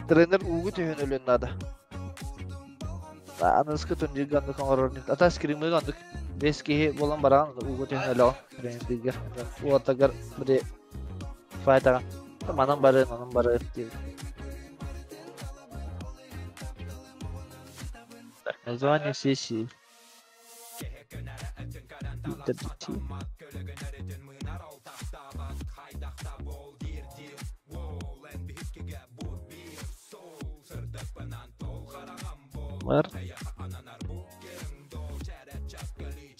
Тренер уугу түһэн өлүөн наада. Аныгыскы турнирга оннук оҥорор. Ата скримҥа оннук бэс киһи буолан бараҕын ууга түһэн өлөҕүн тренердииргэр. Уотагар били файтаҕын. Манан барыан, онон барыан диэбит. Так, название сессии. Интердикции. Бар.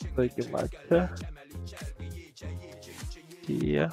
Итоги матча. Тия.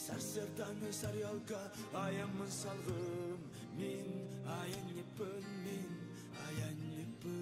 Сарсыардааҥы сарыалга айаммын салгым, Мин айанньыппын, мин айанньыппын.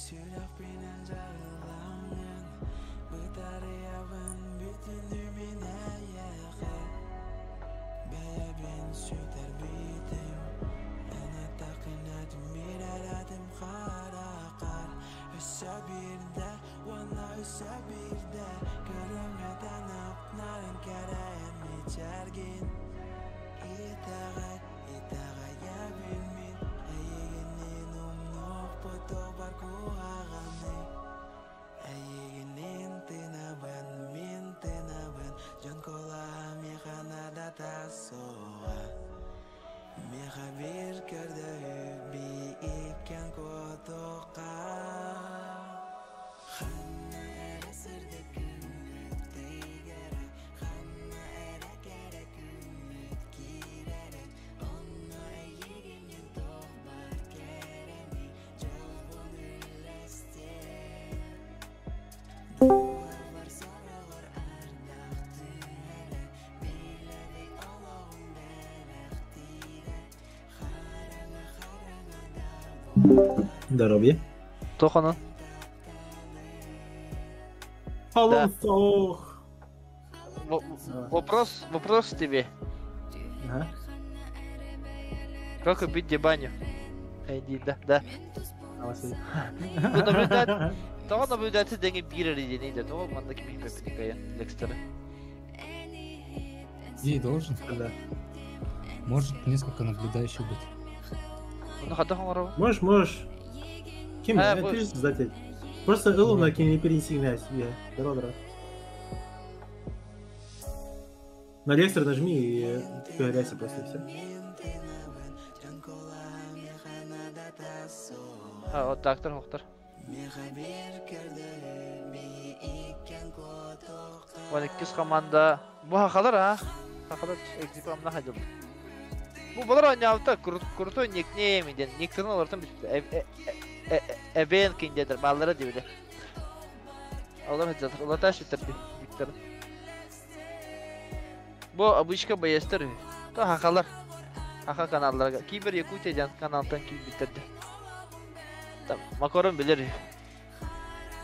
Сүрэхпинэн дьарыламмын, бытарыйабын бүтүннүү мин эйиэхэ. Бэйэбин сүтэрбитим, эн эттэххинэ биэрэрэтим хараххар. Өссө биирдэ уонна өссө биирдэ көрүҥҥэ нарын кэрэ эн мичээргин. Итэҕэй, итэҕэйэбин мин эйигинниин умнуохпут бар куһаҕаны. Эйигинниин тыынабын, мин тыынабын, дьон куолаһа миэхэ наадата суоҕа. Миэхэ биир көрдөһүү иккиэн куотуохха. Ханна эрэ сырдык күммүт тыгара, ханна эрэ кэрэ күммүт киирэрэ, онно эйигинниин туох баар кэрэни, дьолбун үллэстиэм. Дууһабар сороҕор ардах түһэрэ, билэбин олоҕум бэлэхтиирэ, хараҥа хараҥа да буоллар. Здоровье. Туох онон? Алын суох. Вопрос, вопрос тебе. Ага. Как убить Дебаню? Эй, да, да. Бу наблюдать, тоҕо наблюдатель дэҥи биир эрэ диэний да, тоҕо манна ким ииппэппитин Лекстера. Ей должен. Да. Может несколько наблюдающих быть. Ну хата оҥоробун. Можешь, можешь. Ким? А, Ты же создатель. Просто ылу на ким не пересигнай себе. Здорово, здорово. На Лестер нажми и появляйся просто и все. А, вот доктор, доктор. Вон иккис команда. Бу хахалар а. Хахалар экзип амна хадыл. Бу балар оонньообута крутой никнейм диэн. Никтарын олортон бүттэ. Эбен киндедер баллара дибиле. Олар хадзатар. Улата шүттерди никтарын. Бу обычка боецтар үһү. То хахалар. Хаха каналларга. Кибер Якутия диэн каналтан киирбиттерди. Там Макорун билэр үһү.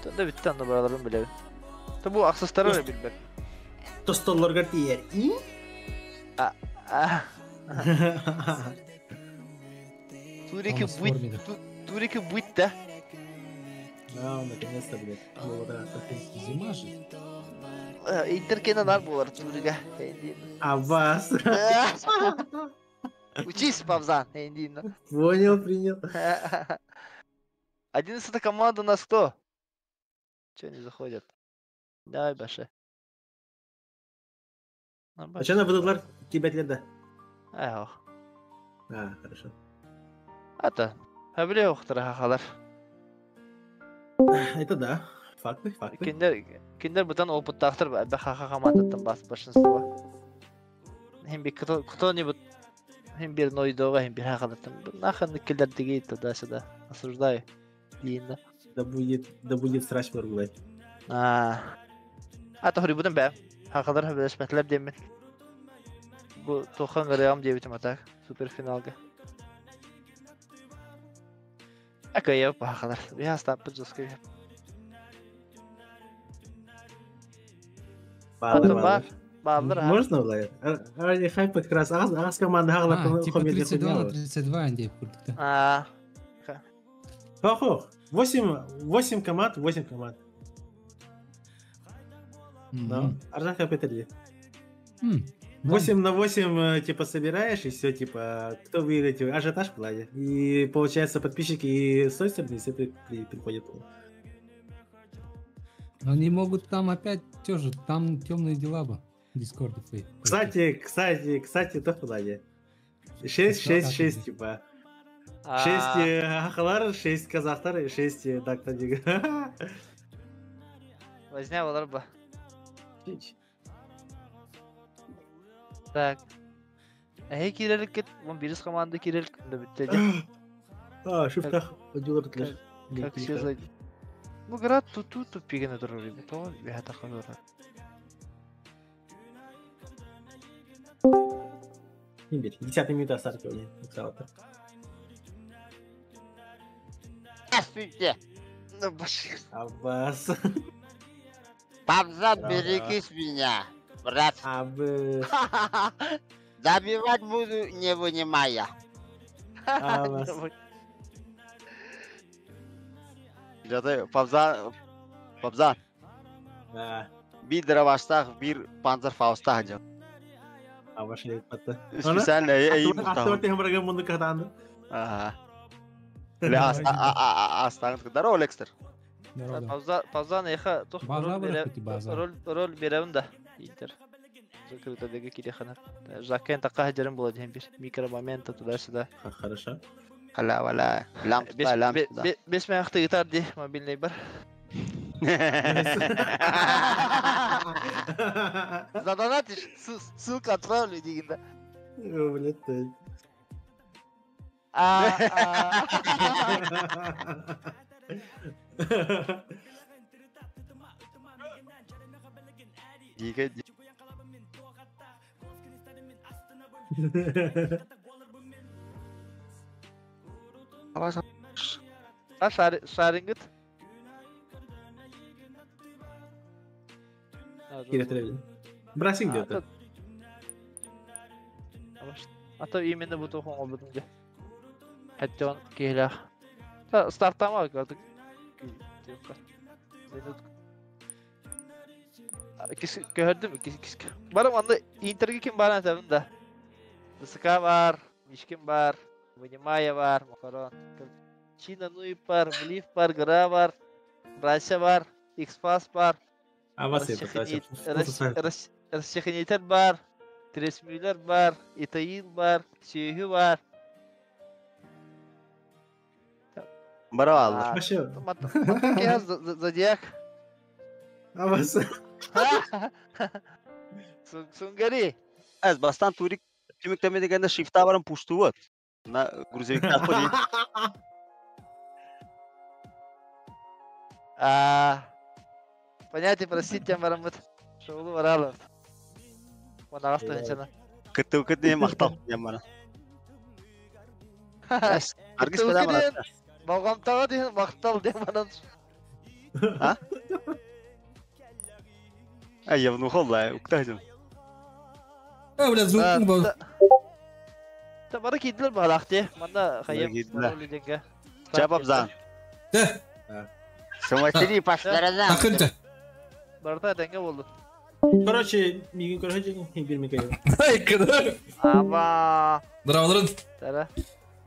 Тонда бүттэ онно бараларын билэбин. То бу ахсыстары эрэ билбэт. Тостоллоргар тиийэр. И? А, а. Турики Он в форме, будет, да. Турики будет, да? Да, наконец-то, блядь. Было рад. Зима же. Интеркена нар буолар Турига. А вас? Учись, Павзан. Понял, принял. 11-я команда у нас кто? Че не заходят? Давай, Баше. А что на выдадлар кибетлер да? Эх. А, хорошо. Ата. Хабиле охтара хахалар. Это да. Факты, факты. Киндер киндер бутан опыттаахтар б хаха командаттан бас большинство. Хим би кто-нибудь хим бир нойдога хим бир хахалаттан. Нахрен киллер дигей туда-сюда. Осуждаю. Длинно. Да будет срач моргулай. А. Ата хори бутан бә. Хахалар хабилешмәтләр демен. Бу туохха ыҥырыаҕым диэбитим а так суперфиналга. Акыйа баахалар. Я астаппыт жестко. Бааллар, Баар, бааллар. Можно, Влад? Ради хайпа как раз аас команда А, типа 32 на 32 Андрей курдук, да? А. Хо-хо. 8, 8 команд, 8 команд. Да. Аржан хайп 8 на 8 типа собираешь, и все, типа, кто выиграет, ажиотаж в плане. И получается, подписчики и с той стороны, и с этой приходят. Но они могут там опять тоже, там темные дела бы. Дискорда. Кстати, кстати, кстати, то в плане. 6, 6, 6, типа. 6 сахалар, 6 казахтар и 6 дактадиг. Возня болар ба. Так. Эһи киирэликкит, он бирис команда киирэлик, да бүттэ. А, шифтах, одюлар. Как все за... Ну, град тут тут пигене турар бит. То бихата хабар. Не бери. 10 минута старт. Здравствуйте. Ну, башир. Аббас. Пабзан, берегись меня, брат. Аббас. Добивать буду, не вынимая. Аббас. Жатай, Пабзан, Пабзан. Да. Биир дробаштаах, биир панцерфаустаах дьон. Абаш патта. Специально эйим Аттор тембрага мунду катанды. Ага. Бля, астан. Здорово, Лекстер. Пауза, пауза, еха, тух роль роль берем да. Интер. Закрыто деге кирехана. Жакен такка жерим болады дем бир. Микромомента туда-сюда. Хорошо. Халя, валя. Лям туда, лям туда. Бес маяқты гитар ди, мобильный бар. Задонатишь, ссылку отправлю дегенде. Блядь. А. Дико. А шарингит? Брасинг где-то. А то именно бу тохон олбудум же. Хәттен киһилэх. Стартама көрдүк. Көрдүм, Барым анда Интерге ким бар әтәбин да. ДСК бар, Мишкин бар, Вынимая бар, Макарон. Чина Нуи бар, Блиф бар, Гра бар, Рася бар, Xpass бар. Расчехинитер бар, Тресмюлер бар, Итаил бар, Сүйү бар. Браво. Зодиак. Абас. Сунгари. Аз бастан турик түмүктеме дегенде шифта баран пуштубат. На грузовикта ходи. А понятие простите барамыт. Шоулу баралов. Ванагаста нечена. Кытты кытты мактал ямара. Аргис када Болғамтаға деген мақтал деп анан. А? Ай, я внухал, да, уктадым. А, бля, звук был. Та бары кийдилер балакты. Манда хайым. Чапабзан. Да. Смотри по сторонам. Такынты. Барта деңге болду. Короче, мигин короче, бир микай. Ай, кыды. Аба. Здраволарын. Тара.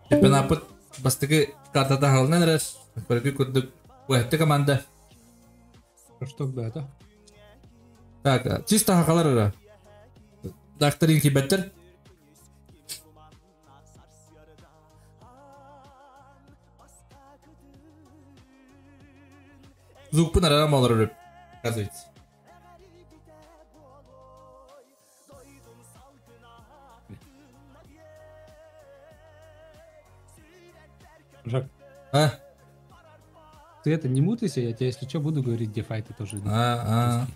Чемпионат бастыгы картада халынан рас. Көргү күрдүк. Уэтте команда. Что бы это? Так, чисто хакалар ара. Докторин кибеттер. Звук пын арара малар өрүп. Оказывается. Жак. А? Ты это не мутайся, я тебе, если что, буду говорить, где файты тоже идут. А,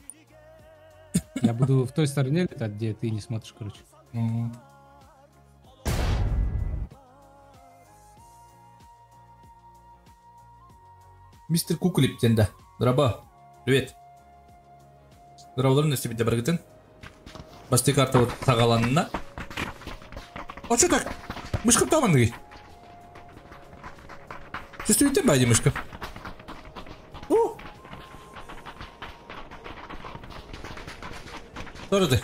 Я буду в той стороне летать, где ты не смотришь, короче. Мистер Кукулип диэн да. Драба. Привет. Здраволарын өстүбүтэ баргытын. Басты карта вот саҕаланна. А что так? Мышка таманныгы. Чувствуете байди мышка? О! Торды.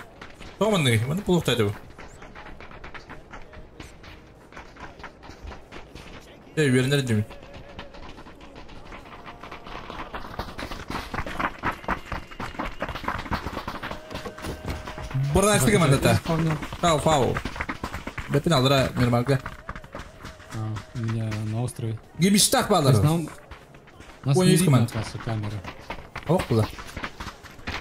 Таманныгы. Маны полуктайды бу. Эй, үөрэнэр дим. Бұрын командата. Фау, фау. Бепин алдыра нормально. А, у меня на острове. Гемиштах балар. Нас не видно камеры. Ох, куда?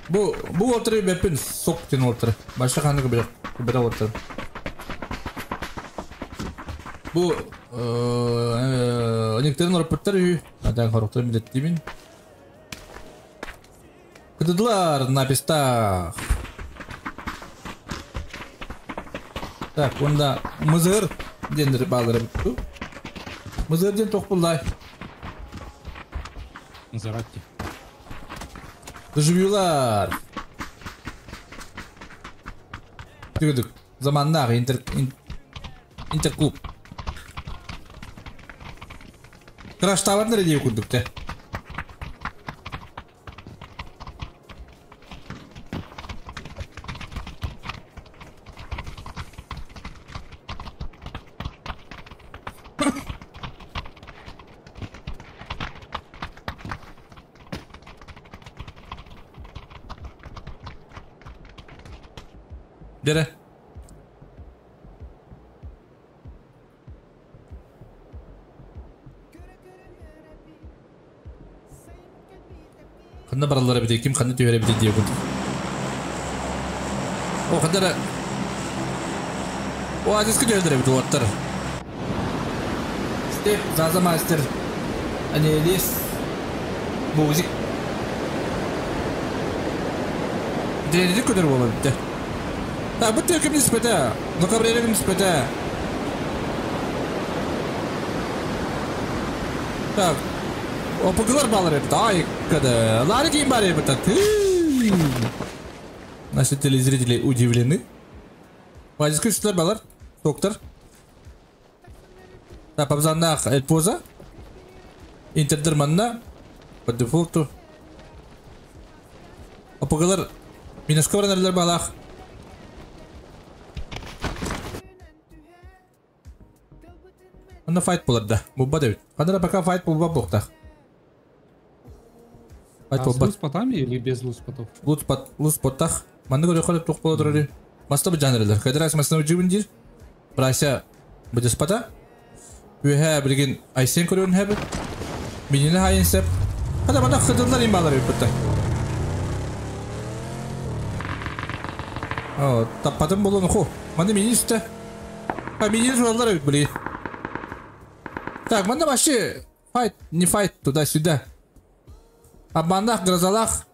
Бу бу острове бепин сок тен остров. Башка ханды бир. Бир остров. Бу некоторые рапорттар үй. Адан хорохтар милеттимин. Кыдыдлар на пестах. Так, онда мызыр дендер балдырып. Мызыр ден тоқ булдай. Заратти. Доживюлар. Түгүдүк. Заманнағы интерклуб. Краш таварныр дейі күрдік те. Дере. Ханна бараллара бите, ким ханна түйәрі бите дие күрдік. О, хандара. О, азискі түйәрі бите оттар. Степ, Заза мастер. Анелис. Музик. Дереді көдір бола бітті. Так, бұл кім ниспеті? Лукабрері кім ниспеті? Так. Опыгылар балар епті. Ай, када. Лары кейін бар епті. Наши телезрители удивлены. Вазискі үстілер балар. Доктор. Так, пабзаннақ эльпоза. Интердерманна. По дефолту. Опыгылар минусқа баранарлар балақ. Онда файт болар да. Бубба дебит. Қандара пока файт болба боқтақ. А с лут-спотами или без лут-спотов? Лут-споттах. Манды көрі қалып тоқ бола тұрары. Маста бұ жанрылар. Кайдырас масына жібін дир. Брася бұды спата. Үйе білген айсен көрін әбі. Менені хайын сәп. Қада мана қыдырлар имбалар өпітті. Таппадым болуын қо. Манды мені үсті. Мені журалдар өт білей. Так, манда вообще файт, не файт, туда-сюда. Обманах, грозалах,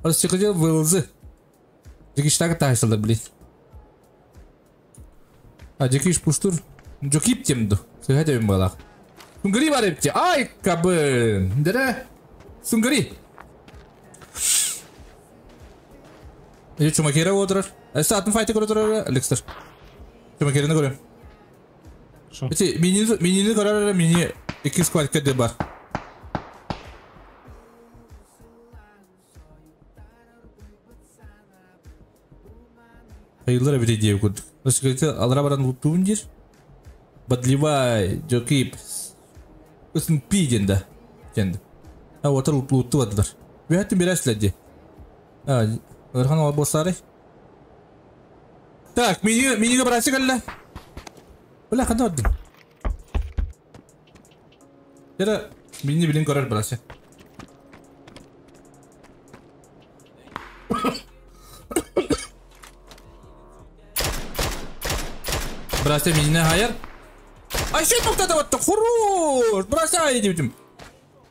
рассекретил вылзы. Дикиштаг тайсылды, блин. А, дикиш пуштур. Джокип темду. Сыгадя им балах. Сунгари барепте. Ай, кабы. Дere. Сунгари. Я чумакера отырар. Сатын файты көрі отырар, Алекстер. Чумакераны көрем. Эти минини көрөр, мини 2 сквадка де бар. Айылар бите деп көрдік. Насыгайты алра баран луттуын дер. Бадливай, Джокип. Үсін пи денді. Денді. А отыр лутту бадылар. Бәттін берәсілер де. Ырхан ол болсары. Так, миниге барасы кәлі. Бля, қанда бардым? Яра, мини білін көрер барасы. Брася мине хайыр. Ай, шет тоқтады батты, хорош! Брася ай дейтім.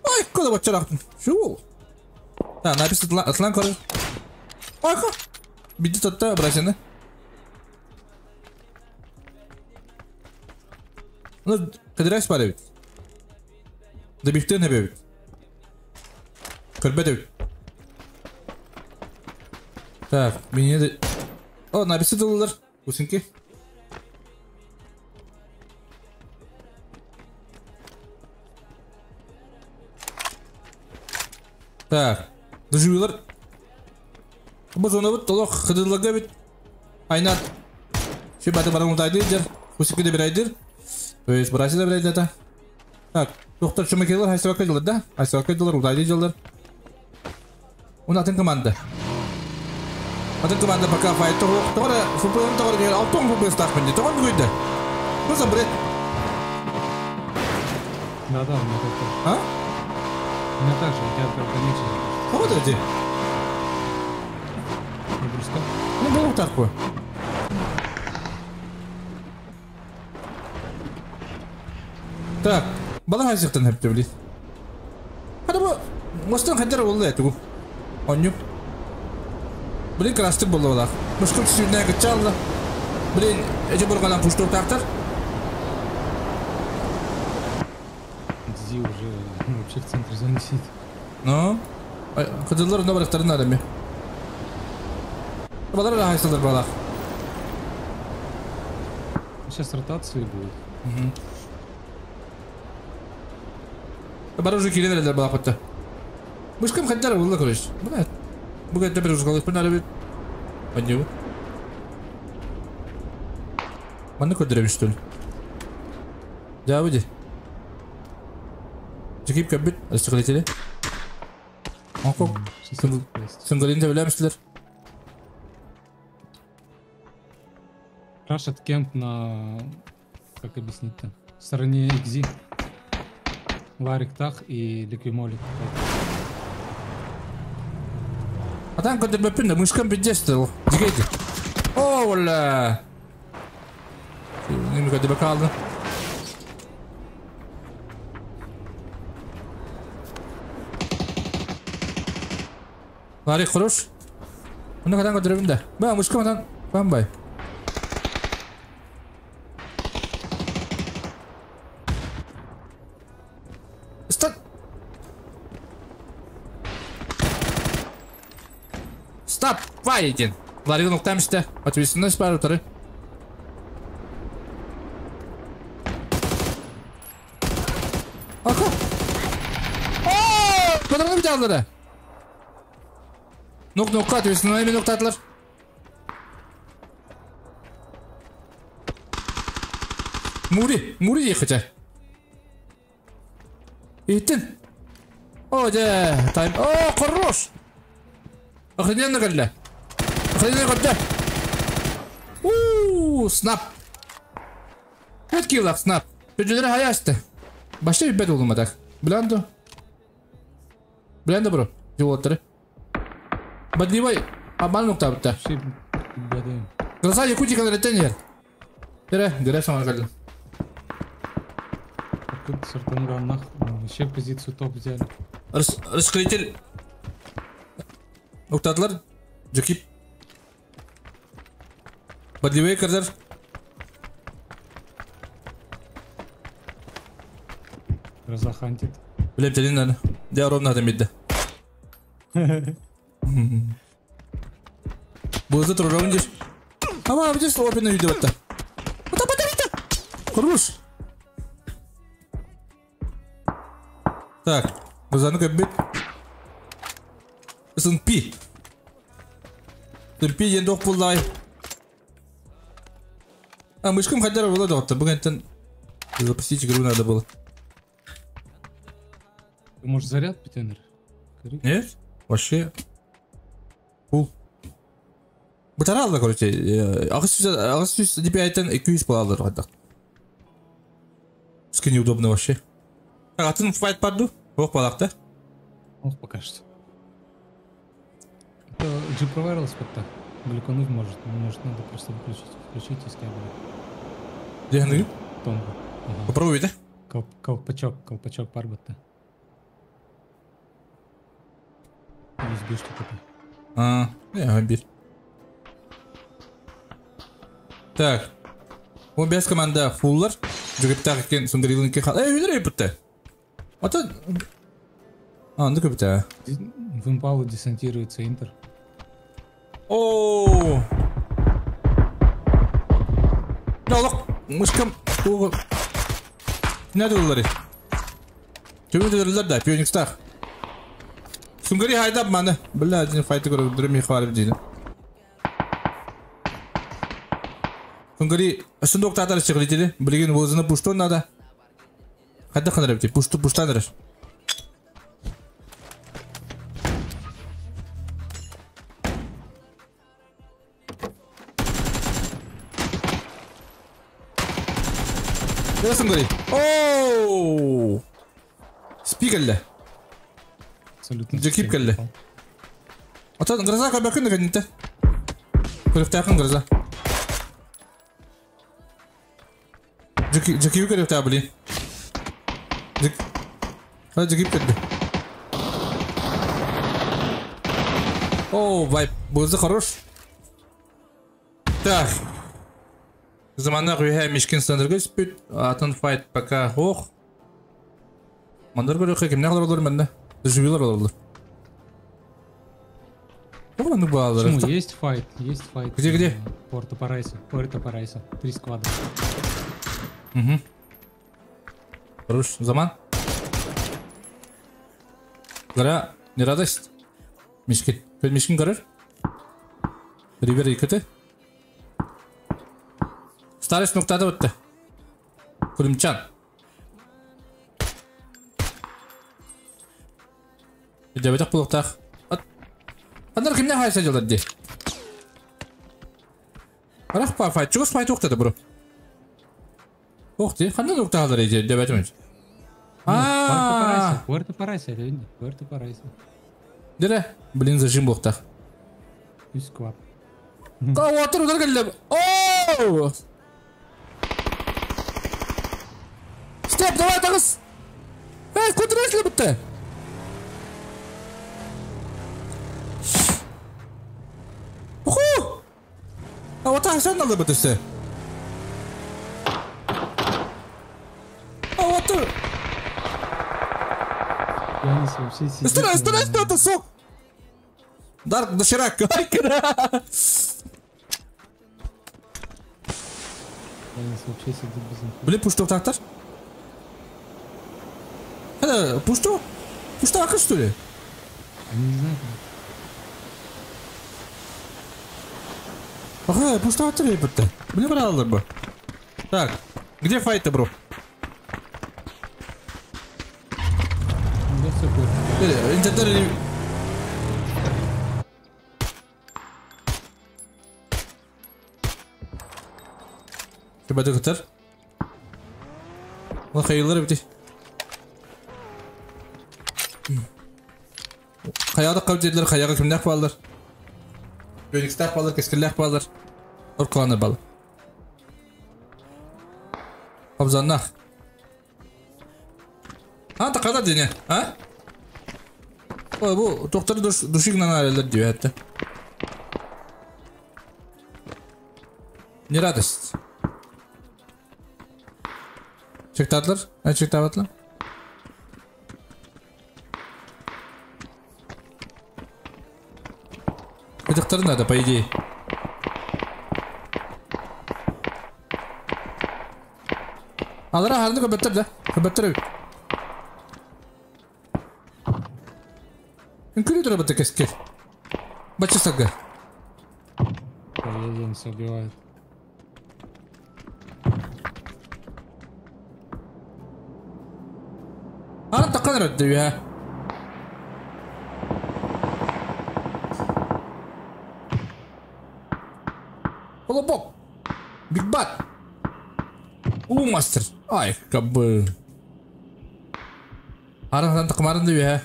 Ай, куда бат чарақтым. Шу. Так, напис атлан көрер. Ай, қа. Биді тұтты брасяны. Оны кыдырас бар эбит. Добихтен эбит. Көрбөт эбит. Так, меня... О, набисы дылылар. Усинки. Так, доживилар. Бу зона бит толох хыдылларга бит. Айнат. Ши баты баран утайды дер. Усинки де бирайдыр. То есть братья да бирайдыр это. Так, доктор Чумакелер хайсыбакка дылар да? Хайсыбакка дылар, утайды дылар. Атын команда. Атын команда пока файт тоҕо ФПМ тоҕо дигэр алтон ФП стахпын тоҕо бүгүйдэ. Бу за бред. Да-да, у меня так тоже. А? У меня так же, у тебя только меньше. А вот эти. Нагрузка. Ну было такое. Так, балар хайсыктан хепте билит. Хада бу мостон хаддар болду эту. Онню. Блин, красты болды олар. Мышкым сүріне кытчалды. Блин, эти бурганан пуштур тактар. Дзи уже вообще в центре зоны сидит. Ну, кыдылар онда барактарын арами. Балар да хайсылар балар. Сейчас ротации будут. Бар уже киренелер балак батта. Мышкым хаддар болды, короче. Бына. Бүгін бір узгалык бин арабит. Анне. Маны көдөрөбүш что ли? Да, выйди. Жекип көбүт, астыгылетели. Анко, сынгалин билемсилер. Рашат кемп на... Как объяснить-то? Стороне Экзи. Ларик Тах и Ликвимолик. Атан көдөрбөппүн да мышкам бидестил. Жигейди. О, валла. Неме көдөрбө калды. Ларик хорош. Муну кадан көдөрбүн да. Ба, мышкам атан бамбай. Стоп. Стоп, fighting. Ларик ноктамышты. Ответственность бар утары. Ака. О, Кодорны бит алдыры. Нок нокка ответственность мен ноктатылар. Мури, Мури ехать. Иттин. О, да, тайм. О, хорош. Охрененно көрдө. Охрененно көрдө. Ууу, снап. Пять киллов, снап. Пөжөлөр хаясты. Башта бит болдум так. Блянду. Блянду, бро. Животтары. Бадливай. Обман нукта битта. Глаза Якутии контроль. Дере, дере сама көрдүм. Тут Сартанган вообще позицию топ взяли. Раскрытель. Уктадлар, Джекип. Бодливей кардар. Разахантит. Блин, тебе надо. Я ровно там видно. Был за трудом здесь. А мама, здесь опен видео-то. Вот это Хорош. Так, глаза бит. СНП. СНП ден доқ болды. А, мышкам хотя бы было доқты. Бүгін запустить игру надо было. Ты, может, заряд питенер? Нет, вообще. Фу. Бытаралды, короче. Ағыз сүз деп айтан 200 балалар қайдақ. Ски неудобно вообще. Так, атын файт паду? Ох, балақ, да? Ох, пока что. Это G Pro Wireless под Глюкануть может, может надо просто выключить. Включить из кабеля. Где она? Тонго. Ага. Попробуй, да? Колпачок, колпачок парбатта. USB что-то. А, я обид. Так. У без команда Фуллер. Жүгіптағы екен, Сунгарилын екен. Эй, үйлер епітті. Ата... А, ну көбіті. В импалу десантируется Интер. О! Аллах, мышкам. Не дыллары? Төбе да, Пионикстах. Сунгари хайдап маны. Бля, один файты көріп, дүрмей хвалып дейді. Сунгари, сундук татар шығылы Білген возыны пуштон надо. Қайда қаныр бітей, пушту пуштаныр. Сунгари. Ооо! Спикерлі. Абсолютно. Жекип келді. Ата гроза көбәкін дегенді. Көріктәқін гроза. Жекип көрікті блин. Жекип кетті. О, вайп, бузы хорош. Так. Замана құйға мешкен сандырғы спит. Атын файт пока ох. Мандар көрікті кімне қалар олар мәнді? Живилар олар. Ну, Почему? Есть файт, есть файт. Где, где? Порто Парайса, Порто Парайса. 3 склада. Угу. Хорош, заман. Гора, не радость. Мишкин. Мишкин горор? Ривер икоты. Старость нуктада бітті. Күлімчан. Дебетак булуктах. Андар кимне хайса жылдар ди. Арах па файт. Чугус файт уктады бро. Ох ти, кандай укталар эди дебетим. А, Пуэрто Парайса, это видно. Пуэрто Парайса. Дере, блин, зажим булуктах. Сквад. Ка отыр удар келди. О! Стоп, давай тагыз. Эй, көтөрөсүлөр бітті. Уху! А вот так все надо бітті. А вот тут. Стой, стой, стой, это сок. Дарк доширак. Ай, кра. Блин, пушту тактар. Это пушту? Пушту акы, что ли? Не знаю. Ага, пушту атыр бітті. Блин, бралар бы. Так, где файты, бро? Интер. Кебәді күтер. Ол қайылар бітей. Қаяғда қауіп деділер, қаяғы кімдәк балдар. Көнікстәк балдар, кескірләк балдар. Орқыланы бал. Қабзаннақ. А, тақада дене, а? Ой, бұл тоқтары душигнан арелер деп әтті. Не радость. Чектадылар? А, чектабатлар? Этих надо, по идее. Алара харны көбөттөр да. Көбөттөр. Үнкүрү тура бытты кескер. Бачы сага. Поедемся, убивает. Ана такан рөттү я. Колобок. Биг Бат. У мастер. Ай, как бы. Аран такмарын дип я.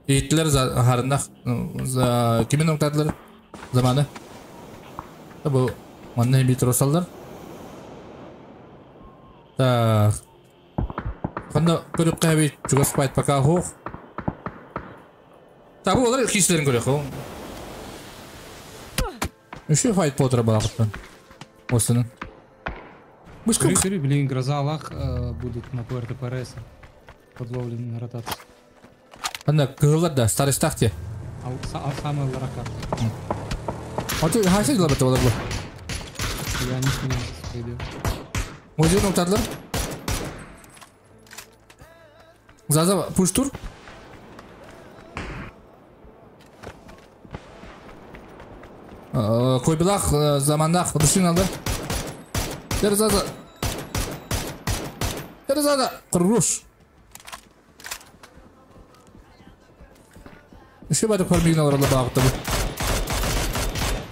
Итлер харындах за кимин октадылар заманы. Бу манны бит росалдар. Так. Канда көрүп кайбы чугас пайт пока хох. Так, бу олар кишилерин көрөк. Еще файт потра балакыттан. Осының. Мышка. Көрү, блин, гроза Аллах будут на Пуэрто Паресе. Подловлен на ротацию. Анда кыһыллар да, старостах те. Самая лара карта. А ты хася дела бата олар бу. Я не сменялся, пойдет. Музей ноктадылар. Заза пуштур. Койбилах замандах душин алды. Бер Заза. Бер Заза. Кыруш. Еще бады көрмеген олар бағытты бұл.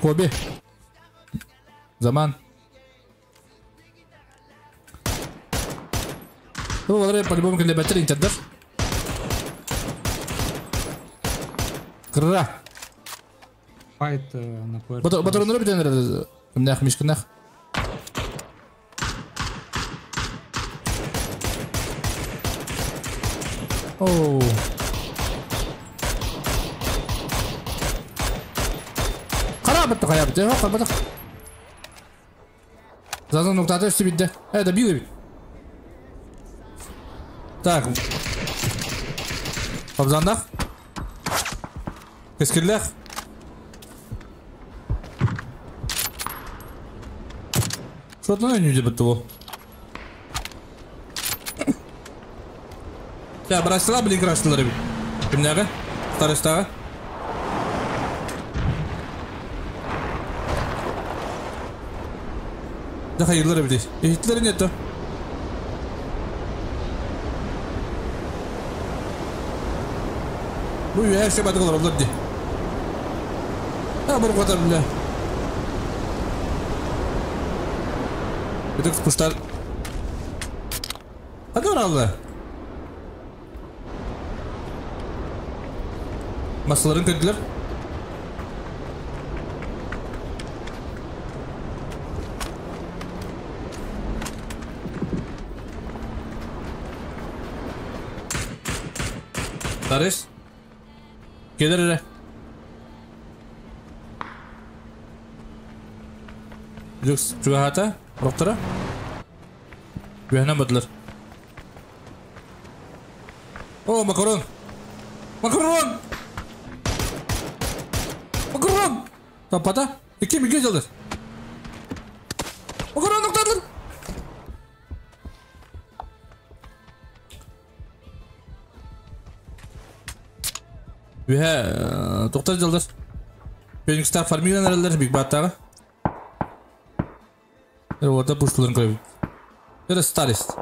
Коби. Заман. Бұл олар по-любому келе бәтір интердер. Кырра. Файт на Пуэрто. Батырыныры бітенер. Кімнәх, мишкінәх. Оу. Бітті қая бітті, жоқ қалбадық. Зазын ноктаты үсті бітті. Да бил бит. Так. Қабзандақ. Кескерләқ. Шотын өнюде бітті ол. Так, брастыла, блин, крастылар бит. Кімнәгі? Старостағы. Да hayırlar evde. Hitler ne etti? Bu her şey batık olur di. Ha bu kadar bile. Bir tek kuşlar. Hadi orallı. Masaların kırdılar. Тарыс. Келер әрі. Люкс чугахата, роқтыра. Бүйәнен бадылар. О, макарон! Макарон! Макарон! Таппата. Екі меге жалдыр. Макарон ноқтадылар. Бүйә тоқтар жалдар. Феникста фармилан аралар биг баттағы. Орда пуштуларын көріп. Это старость.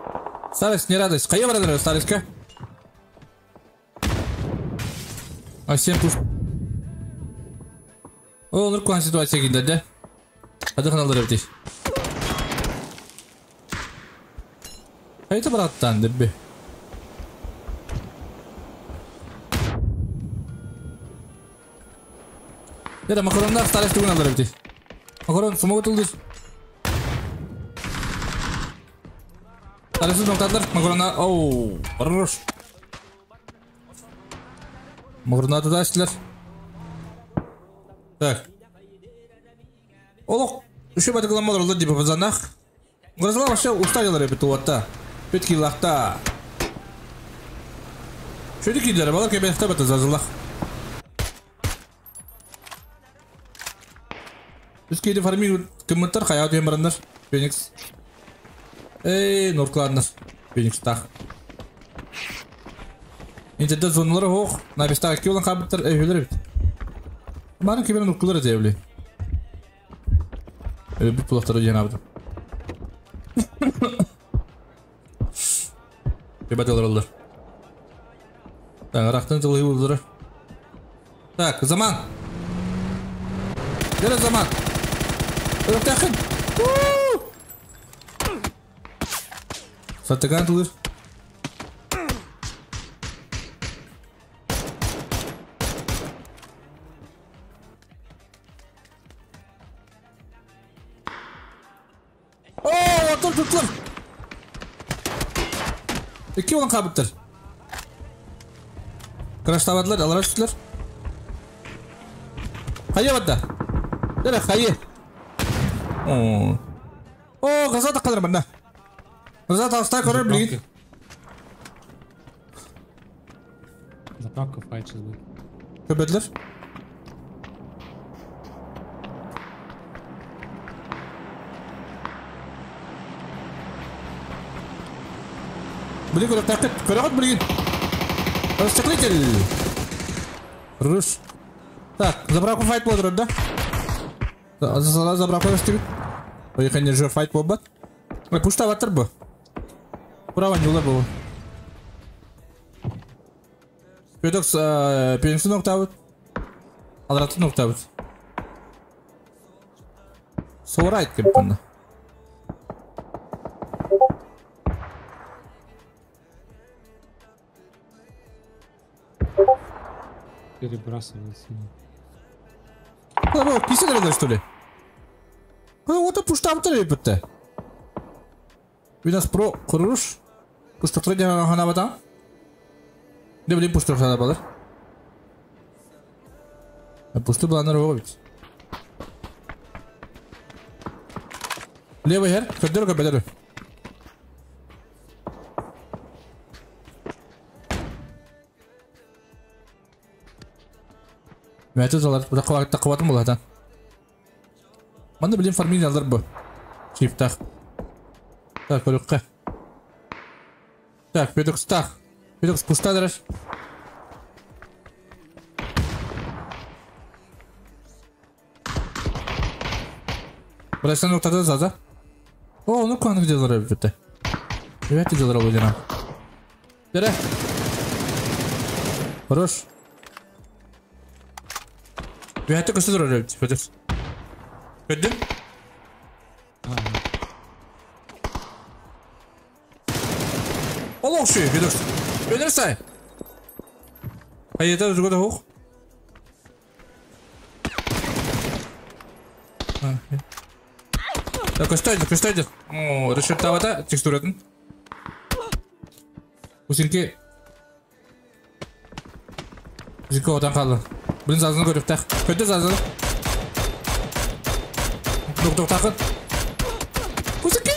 Старость не радость. Қайя барадыр старостька? А всем пуш. О, нұрқуан ситуация кейінде, да? Қады қаналдар өте. Қайта бараттан деп бе. Это макарондар старость түгін алдар өте. Макарон сумок ұтылды. Старость ноқтадылар. Макарондар. Оу, хорош. Макарондар туда. Так. Олық, үші батықламалар олар деп базанақ. Грозалар вообще усталилар епі туатта. Петки лақта. Шөді кейдері балар кебелікті бәті зазылақ. Үз кейді фарми кімміттер қая өтен барандар. Феникс. Эй, норкларнар. Феникс тақ. Интерде зоналары хоқ. Набистағы екі olan қабыттар әйхөлер бит. Маны кебелін норклар әте. Бір пулақтары жен абдым. Ребяталар олдар. Так, арақтың жылы болдыры. Так, заман. Бері заман. Өріктәқін. Саттыған тұлыр. Tuttular. İki olan kabıttır. Kraşlamadılar, alara tuttular. Hayya badda. Dere hayya. Oo. Oo, gaza da kalır bende. Назад Толстой көрөр билигин. Заправка файт сейчас будет. Көбөдлөр. Билигин көрөктөөххүт. Көрөҕүт билигин. Расчехлитель. Рус. Так, заправка файт буолар да? Заправка көстүбүт. Ой, конечно, файт буолбат. Ой, пуштабаттар бу. Право не улар бу. Петокс, пенсин октабыт. Алратын октабыт. Соорайт кеп бунда. Перебрасывается. Ла, кисе что ли? Вот пуштабыттар битте. Винас про куруш. Пуштактыр деган ханабата. Не билим пуштак ханабалар. Пушту буланар оҕо бит. Левый хер, көддөр көбөдөр. Мәтө залар, бу кабат кабатын булатан. Манда билим фармин алдар бу. Чиптах. Так, көрөккө. Так, педокстах. Педокс пустадыраш. Брастан октада заза. О, ну каны где залар битте. Ребята залар алды. Дере. Хорош. Бәйті көсі тұрар өбді, Петр. Көддің? Олох шүй, Петр. Петр сай. Хайета жүгөді хоқ. Так, көстөйді, көстөйді. О, решет табата, текстуратын. Усинки. Усинки одан қалды. Блин, зазını көріп тақ. Көтті зазını. Тук-тук тақын. Усинки.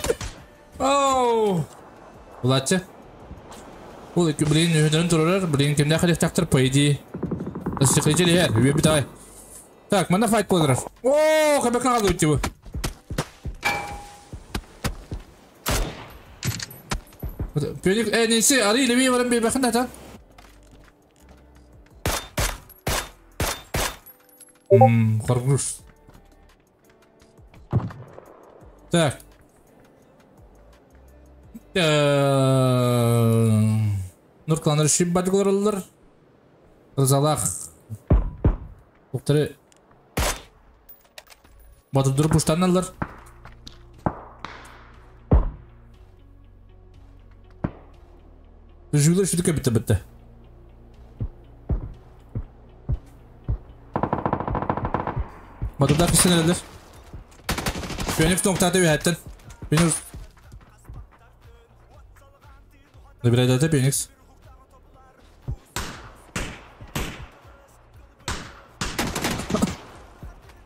Оу. Булатчы. Ол екі блин өйдерін тұрырар, блин кімде қадек тақтыр, по идее. Расчехлители ер, өбі давай. Так, мына файт болдырар. О, қабек қалды өтті бұл. Пёник, несі, ары илеме барам бей бақын да, Хорош. Так. Нуркланыр шип бадылар. Рызалах. Уктары. Батып дұрып ұштаналар. Жүлер шүдіке бітті бітті. Батырдар кісінелер. Феникс ноктаты бәттен. Феникс. Набирай Феникс.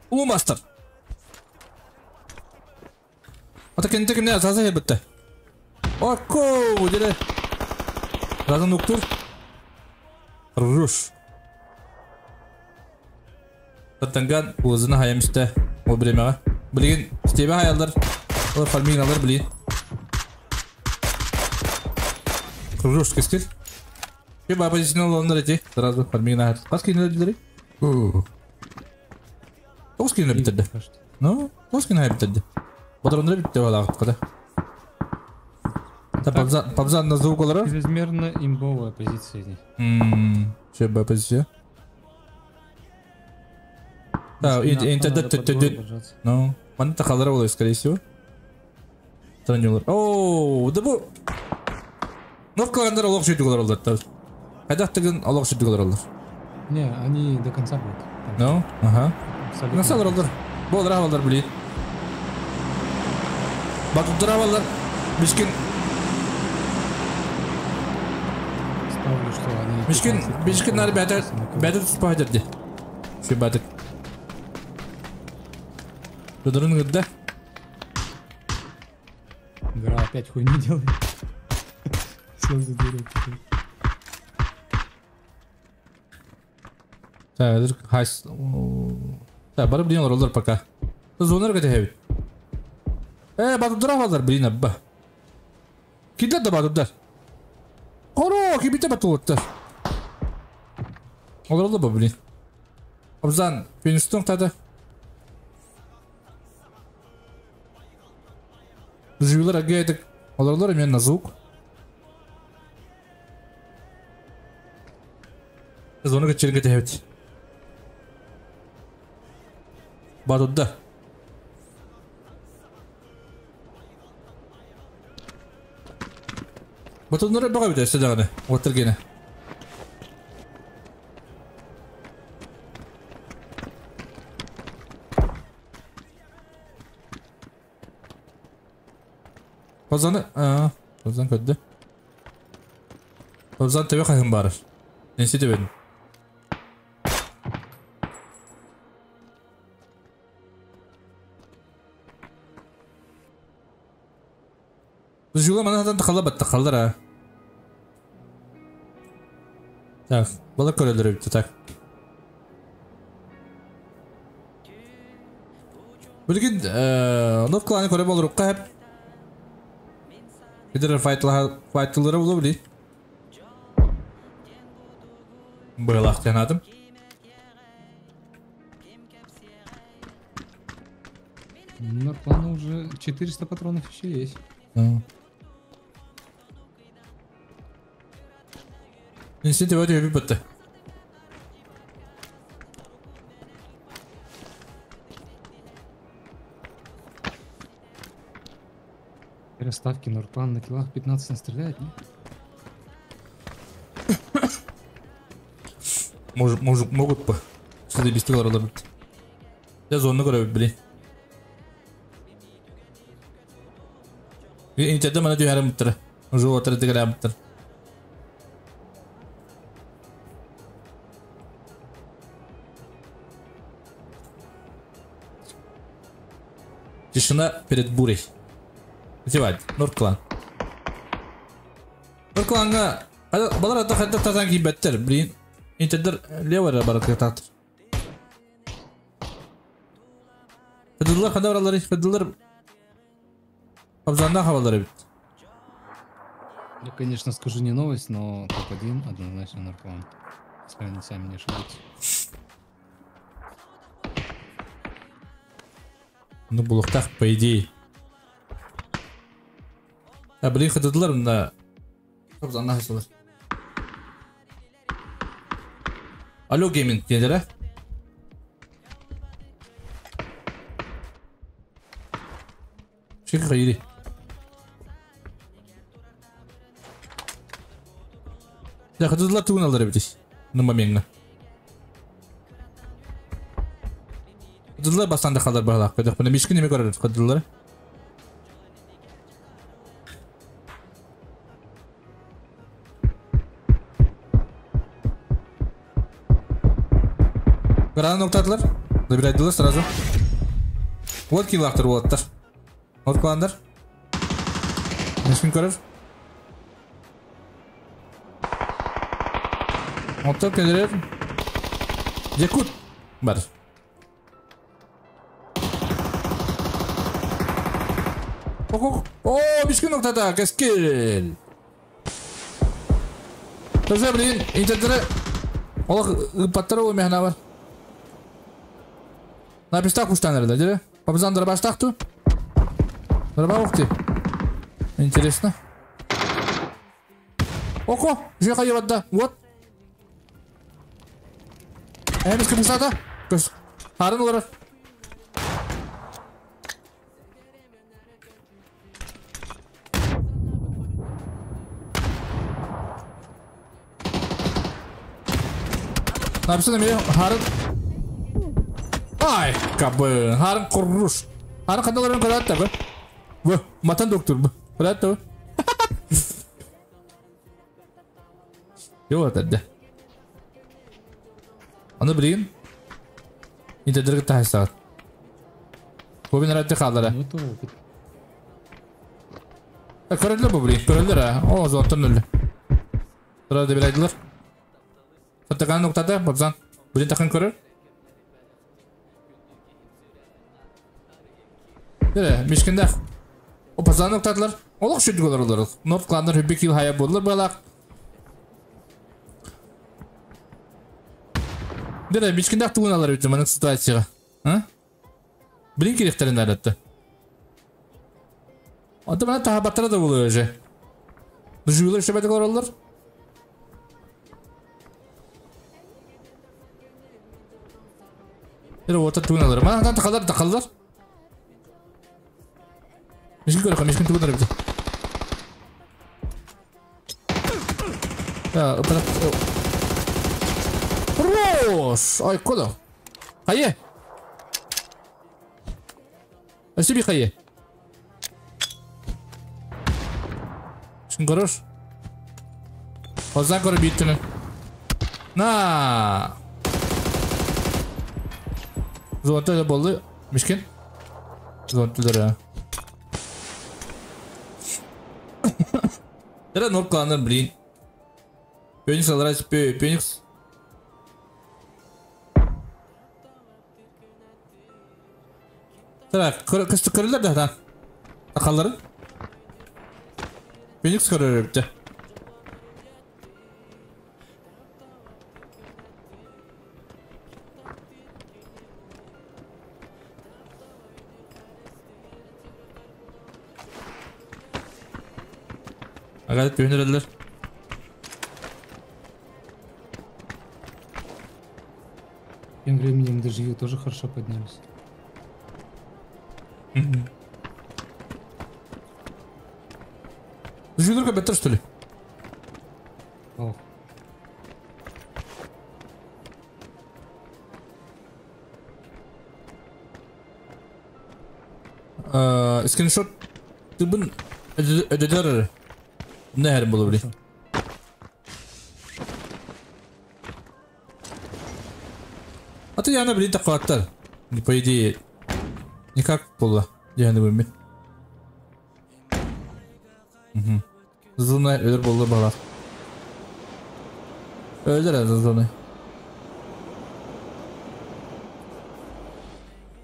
Улу мастер. Ата кенте кимне азаза бітті. Око, дере. Разын нуктур. Руш. Танган узына хаямисте ол биремеға. Билген стебе хаялдар. Ол фармин алар билин. Руш кескил. Ке баба жисин олондар эти. Сразу фармин ахат. Кас кине дилери? Тоғыз кине биттерди. Ну, тоғыз кине биттерди. Бодрондар битти бала када. Та пабзан на звук олар. Чрезмерно имбовая позиция здесь. Че позиция? Да, интернет. Ну, маны тақалар олай, скорее всего. Тренерлар. Ооо, да бу. Норкаландар олох жүйді олар олар. Қайдақ деген олох жүйді олар олар. Не, они до конца будут. Ну, ага. Насалар олар. Болар авалар блин. Батуттар авалар. Бишкин. Ставлю, что они. Бишкин, бишкин нары бәтер, бәтер түспай дерді. Şu бәтер. Дудурун гыдда. Град. Опять хуйню делает. Сел за дерево. Так, хайс. Так, бары блин роллер пока. Звонар кете Батудра валар блин абба. Киде да батудар. Хоро, кибите батуттар. Олар да блин. Абзан, финистон тада. Живилар агайтык. Оларлар мен на звук. Звонок черге тебет. Батудда. Батуднары бага бит эсте даганы. Оттыр гене. Базаны, базан көдді. Базан тебе қайын барыр. Несі тебедім. Біз жула манадан тақала батты қалдар а. Так, бала көрелер бітті, так. Білген, нов кланы көре болыр ұққа хеп. Бидер файтлары болу били. Бұйлақ тянадым. Нарклана уже 400 патронов еще есть. Инстинкт вроде бітті. Ставки Норклан на киллах 15 настреляет, не? Могут бы. Что-то без тылара быть. Я зону говорю, блин. Интернет мана дүйәрім бұттыр. Уже отыры дігірәм бұттыр. Тишина перед бурей. Зевать, Норклан. Норкланга балар ата хатта татан кийбеттер, блин. Интердер левая баракка татыр. Федуллар хада баралары, федуллар Абзанда хавалары бит. Я, конечно, скажу не новость, но топ-1 однозначно Норклан. Если они сами не ошибутся. Ну, булухтах, по идее. А блин, ходыдылар мында. Абзанда хасылар. Алло, гейминг, келдер, а? Шеки қайыри. Я ходыдылар тугын алдар битис. Нума менга. Ходыдылар бастанды қалдар бағалақ. Көдік бұны мешкі неме көрер ходыдылар. Грана ноктадылар. Забирайдылар сразу. Вот киллактыр болаттар. Вот кландар. Мешкин көрер. Оттар келер. Якут бар. О, о, мешкин ноктада, кескел. Тоже, блин, интердері. Олақ ыпаттары ол мехна бар. На пистак устанер, да, дере? Пабзан дробаш тахту? Дроба ухти. Интересно. Ого, жеха ебать, вот. Эмис капусата. Харын олар. Написано мне харын. Ай, кабы, харын куруш. Харын қандаларын көрәтті бі. Бі, матан доктор бі. Көрәтті бі. Yok әдді. Аны білейін. Интердерге тахай сағат. Көбін рәтті қалдары. Ну, это опыт. Көрөллөр бу блин, көрөллөр а. О, зонтон өллө. Тура да билайдылар. Саттаган нуктата, бабзан. Блин такын көрөр. Дере, мишкинде. О, пазан нуктадылар. Олох шүдүк олар олар. Норд кландар хүбби кил хая болдулар балак. Дере, мишкинде тугун алар өтө манык ситуацияга. А? Блин керектерин аратты. Ата мана таха баттара да болуyor же. Жуйлар шебетик олар. Дере, ота тугун алар. Мана тахалар тахалар. Мишкин көрө, мишкин тугун алар бите. Я, опа. Хорош! Ай, куда? Хайе! Спасибо, хайе. Мишкин хорош. Фазан көрө биттини. На! Золотой болду. Мишкин. Золотой. Дера норк кландар, блин. Феникс алрайс, Феникс. Так, кысты көрөлөр да, да. Акалларын. Феникс көрөр битте. Ага, пөнөрөлөр. Тем временем дождевик тоже хорошо поднялись. Дождевик беттер, что ли? Ох. Скриншот ты бун эдитор не хер было блин. А ты я блин такой актер. Не по идее никак было. Я не вымет. Угу. Зона өлөр болду бала. Өлөр зона.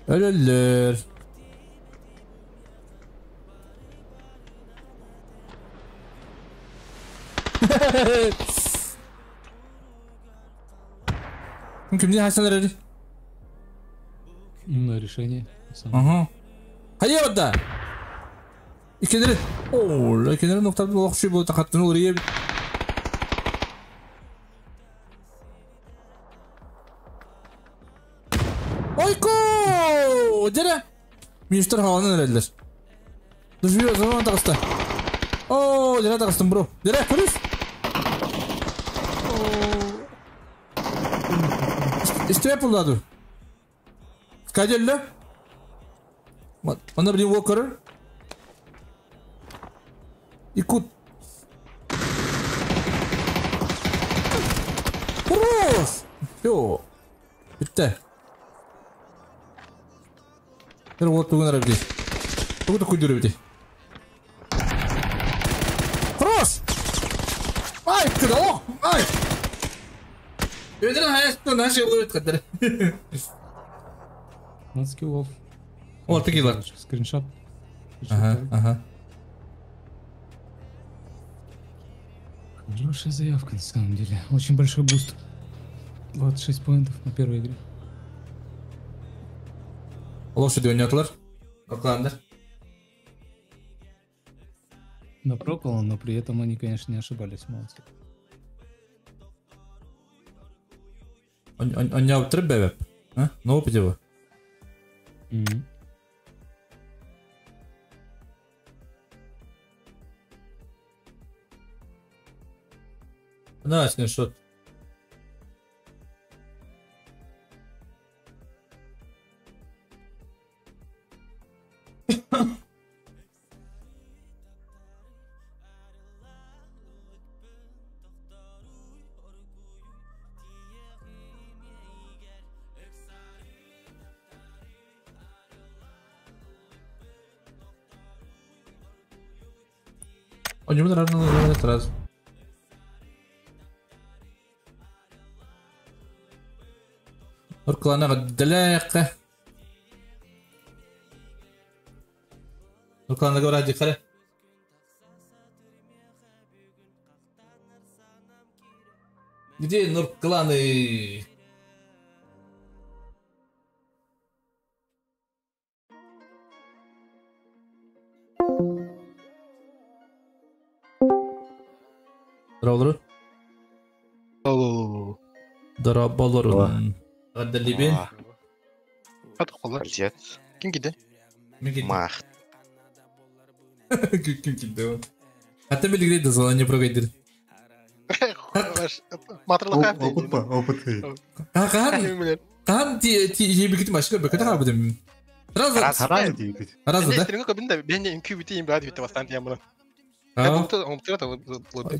Өлөлөр. Ким не хасан эрери? Умное решение. Ага. Хайа да. Икенери. О, икенери ноктады лохши бу такаттын урие. Ойко! Дере. Министр хаванын эрелер. Душуя zaman takıstı. О, дере takıstım бро. Дере, көрүс. Исте пулдаду. Скаделле. Мана блин Уокер. Икут. Хорош! Всё. Битте. Тэр вот тугун арабди. Тугу такой дөрөбди. Хорош! Ай, куда? О, ай! Өдөрөн хаястан наши угуйт кадыр. 15 киллов. О, ты киллер. Скриншот. Ага, ага. Хорошая заявка на самом деле. Очень большой буст. 26 поинтов на первой игре. Лошади ойнатылар. Окландер. На прокол, но при этом они, конечно, не ошибались, молодцы. Он не аутреб, а? На опыте его. Да, скриншот. У него наверное, сразу. Нурклана гаддаляка. Нурклана говорит, дихаре. Где Нуркланы? Здорово. Здорово. Гаддалибин. Привет. Ким киде? Мах. Ким киде? А ты билигрей да зала не прогайдыр. Опыт па, опыт. Кахан, кахан ти ти ебигит машина бекете хабдым. Раза. Раза дибит. Раза да?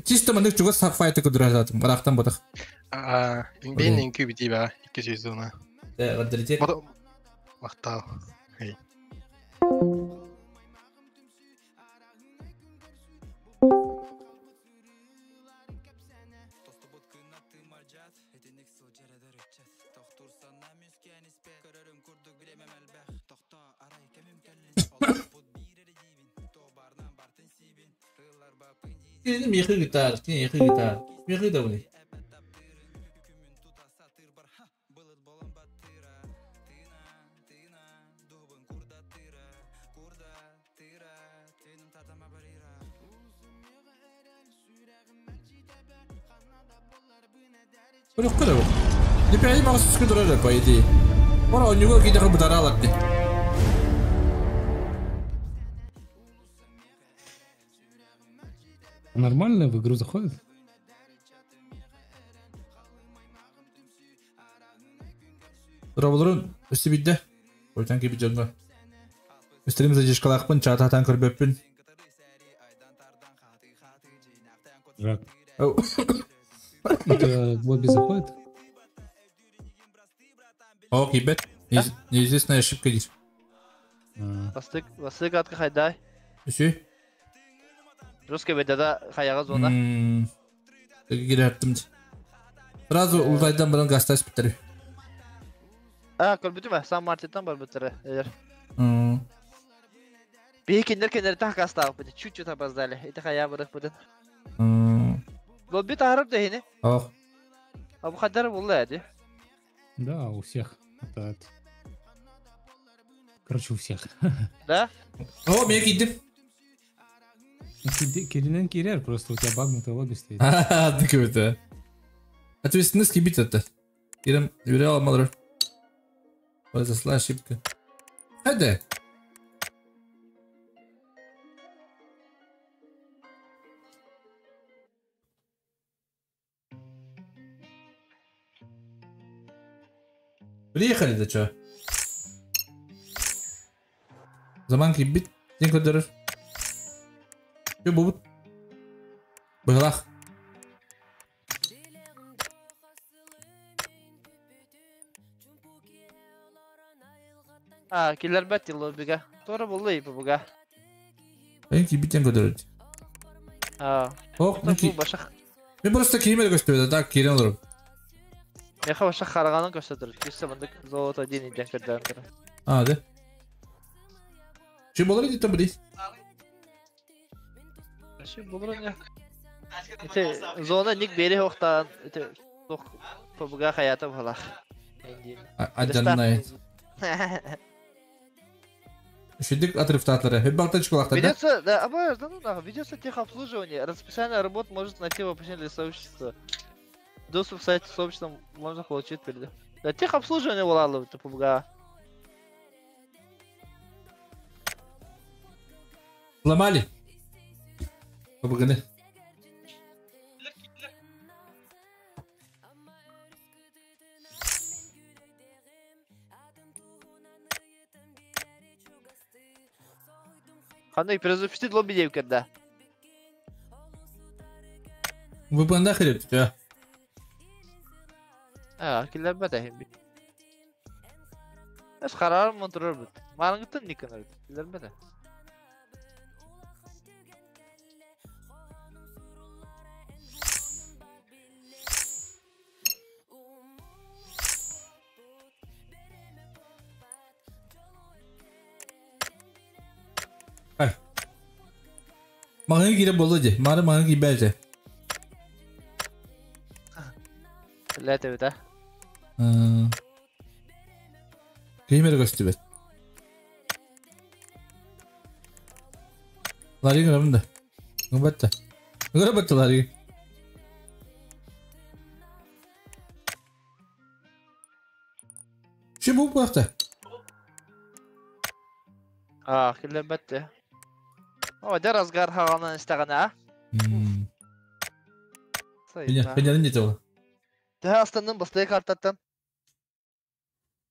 Чисто мандык чугас файта кудуражатым, рахтан ботах. А, бен инкубити ба, 200 зона. Да, гаддалите. Мактал. Эй. Михи гитар, михи гитар, михи давни. Не понимаю, что по идее. Пора у него какие-то работаралки. Нормально в игру заходит? Здорово, өстебидде. Ойтан кебит жонго. Өстерим задержкалаакпын, чаататан көрбөппүн. Жак. Это в лобби заходит? Ок, ебет. Неизвестная ошибка здесь. Бастык атка хайдай. Үсүй? Русский бедада хаяга зона. Киреттим. Сразу улдайдан бұрын гастас бітірі. А, көрбүтүм ә, Сан Мартинтан бар бітірі. Бейкендер кендер так гастав бітір, чуть-чуть опоздали. Это хая бұрық бітір. Лобби таарып дехини. Ох. А bu kadar buldu hadi. Да, у всех. Это... Короче, у всех. Да? О, мен кидим. Киринен Кирер, просто у тебя багнутое лобби стоит. Ха-ха, ты какой-то. Ответственность кибит это. Кирим, доверял Малру. Произошла ошибка. Хайде. Приехали, да чё? Заман кибит. День кудерер. Чё будут? Быглах. А, киллер бетти лоббига. Тора булды и буга. Мен кибитен көдөрөт. А. Ох, мен Мен просто киймер көстөбөт, так кирен олорум. Меха баша хараганын көстөтөр. Киссе мындык золото один иден көдөрөр. А, да. Чё болор иди там блин? Чё болор не? Это зона ник бери хоктан, это тох побуга хаята балах. Аджаннай. Шедик отрыв татлары. Хеббалтачка лахта, да? Ведется, да, а да ну нахуй, ведется техобслуживание. Расписание работ может найти в описании для сообщества. Доступ к сайту сообщества можно получить перед. Да, техобслуживание была, это побуга. Сломали. Побуганы. Ханный перезапустить лобби девка, да. Вы бы нахрен, а? А, киллер бата хим. Эс харар монтрор бит. Марангтын никанар. Киллер бата. Маҥан киирэ буолла дии. Маары маҥан киирбэт этэ. Лэт эбит а. Ким эрэ көстүбэт. Ларри гынабын да. Гымбат да. Гырабат да Ларри. Şu bu bu А, киллэрбэт О, дьэ разгар хаҕанан истэҕинэ а? Пенянын дете ол. Төһө астанным бастайы картаттан?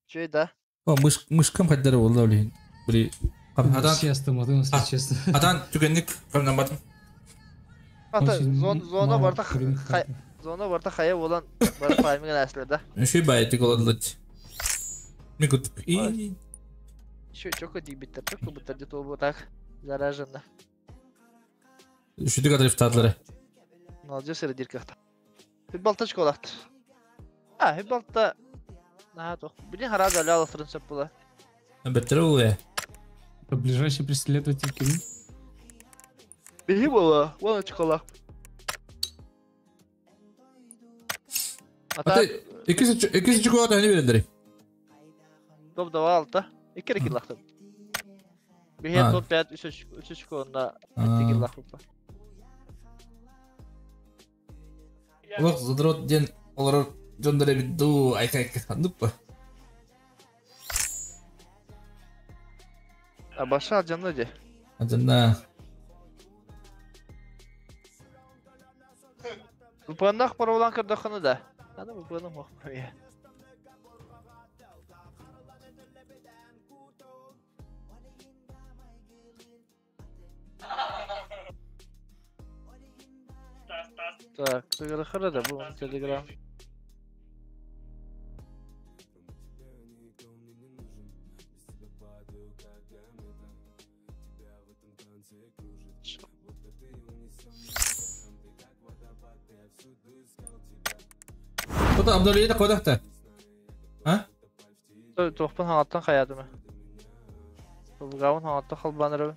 Чүй да. О, мышкам хайдары болла блин. Били Атан астымадым, если честно. Атан түгенник камнамадым. Ата зона барта зона барта хая болан бар файминг әслер да. Шүй байтик оладылыч. Микут. И Еще чоко дибиттер, чоко буттер где-то вот так заражено. Үшүдүк адрифтадлары. Молодец, диркахта. Хүббалта школахт. А, хүббалта. На то. Блин, харада ляла срын була. Беттер ол я. Ближайший преследователь ким? Беги була, вон школа. Ата икisi чугуа тани берелдери. Топ 2 алта. Икки киллахтым. Биһи топ 5 3 үч онна 2 киллах буппа. Олох задрот ден олар жондор эбит ду айка айка хандыппа. А баша алжанна же. Алжанна. Бупаннах паролан кырдаханы да. Аны бупаннах мохмая. Так, да, бұл Телеграм. Куда обновление кодахта? А? Тоқпын хаңаттан хаядымы. Бұлғауын хаңаттан халбаныры.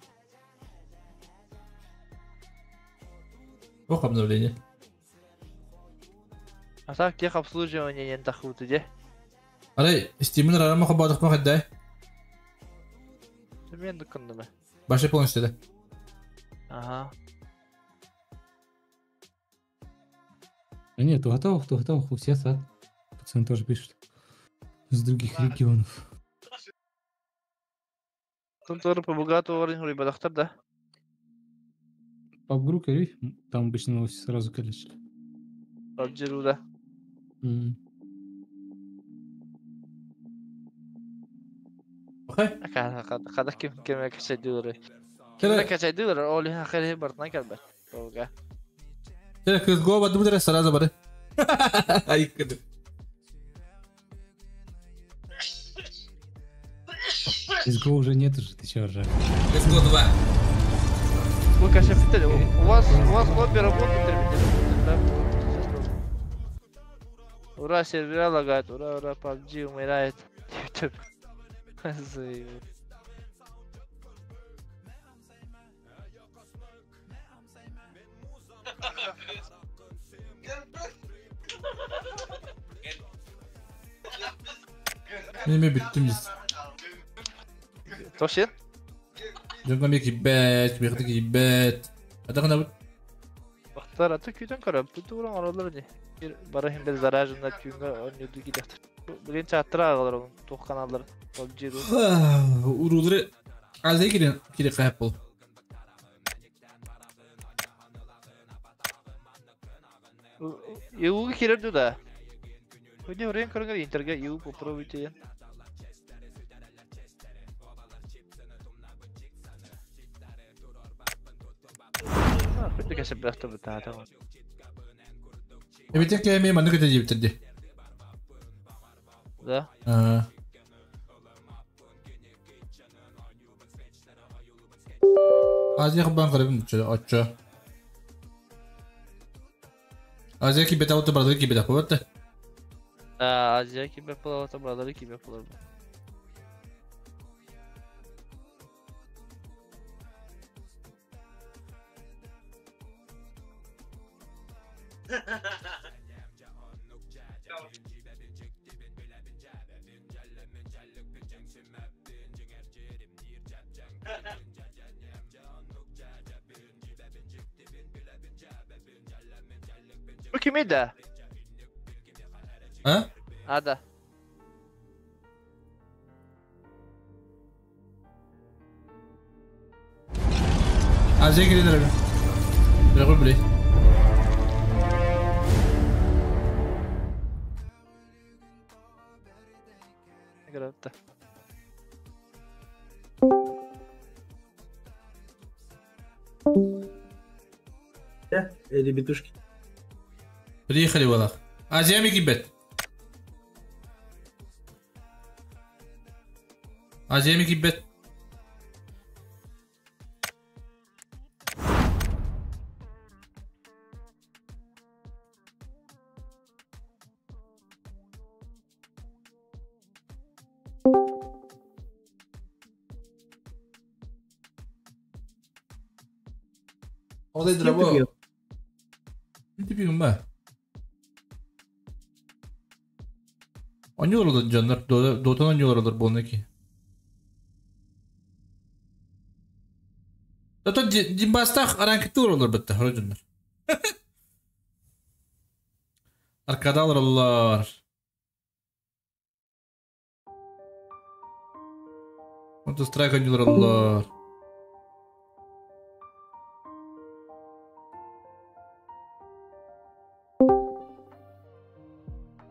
Ох, обновление. А так техобслуживание не тахуты, де? Арай, Steam'in арама хабадық ма қайдай? Мен дүкіндімі. Башы полностью да. Ага. А нет, готов, готов, у всех сад. Пацаны тоже пишут. Из других регионов. Тут тоже по богату уровень рыбадахтар, да? PUBG кори, там обычно новости сразу количество. PUBG, да. Kada kim kime kaçaydılar. Kime kaçaydılar? Оли хахали бартна калбе. Ога. Тере кыз го бады будре сразу бары. Ай кыды. CSGO уже нет уже, ты чё ржешь? CSGO 2. Вы, конечно, у вас лобби работает, ребята, да? Ура, сервера лагает, ура, ура, PUBG умирает. YouTube. Неме бүттім біз. Тошен? Жонға меки бәт, меки кибәт. Атағына бұт. Бақтар аты күйден қарап, бұты уран аралар не. Bir барахим бер заражында күйінге ойнуду кидектир. Бүгін чаттыра ағалар оның тоқ каналдар. PUBG ru. Урулары азай кирен кире кайып бол. ЕУ кирерди да. Өне урен көргөн интерге ЕУ попробуйте. Хоть кәсіп бірақ та бітті. Эбитек кәме маны көтә дип Да. Азия хабан карабын отчо. Азия кибет ауты бардыр кибет апы Азия кибет ауты бардыр кибет болар. Bu kimiydi? А? А, да. Азия кирилер. Бре, бре. Грата. Ребятушки. Приехали, Валах. Азия Микибет. Азия Микибет. Одай драво. Ты пигма. Ойнуулар дьоннор, Дотан ойнуулар буолна ки. Дотан димбастах аранкиттуур олор бытта, хоро дьоннор. Аркадалар олор. Counter Strike ойнуулар олор.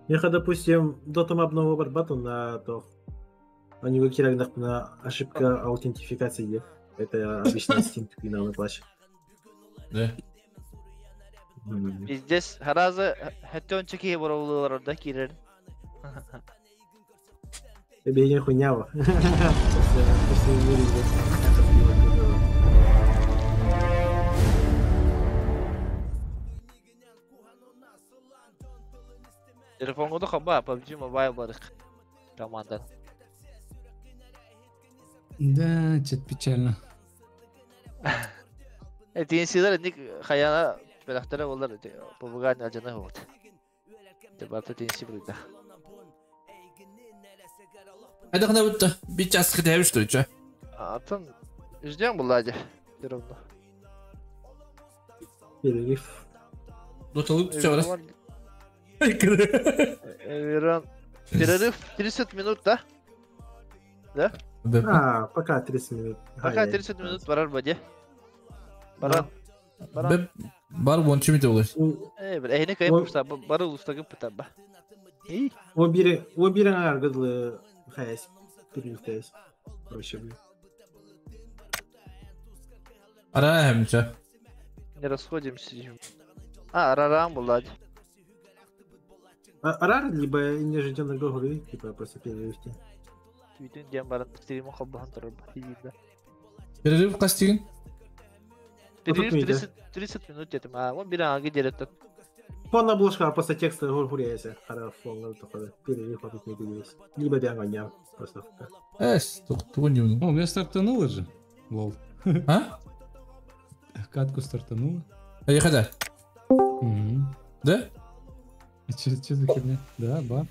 Меха, допустим, Dota обновил барбату на то. Они выкинули на ошибка аутентификации. Это обычно Steam на плащ. Да. Пиздец, харазы хэттөнчеки боровулар орда кирер. Тебе не хуйняво. Телефонга да хаба, PUBG Mobile барык. Команда. Да, что-то печально. TNC'ler ник хаяна белахтара болар, PUBG ажана вот. Тебата TNC burada. Hadi хана бутта. Bir час кытайбыш что? Атын ждем булади. Все равно. Перерыв. Доталык все раз. Перерыв 30 минут, да? Да? Да. А, пока 30 минут. Пока 30 минут барар баде. Баран. Баран. Бар вончу мите олар. Э, бир эйне кайып пушта, бары улустагы пытаба. О бире аргыдлы хаяс. Перерыв тайс. Проще, блин. Ара хемче. Не расходимся. А, рарам булади. Рар, либо нежденный говори, типа просто перерывте. Бүтүн дем баран стрима хаббахан турар. Перерыв кастигин? Перерыв 30 минут дедим. А, он бир аңа директор. Фон обложка, просто текст гуряйся. Хара фон такой. Перерыв опять не перевесь. Либо бяганя просто. Эс, тугун не. О, у меня стартануло же. Лол. А? Катку стартануло. А я хода. Да? Че за херня? Да, ба.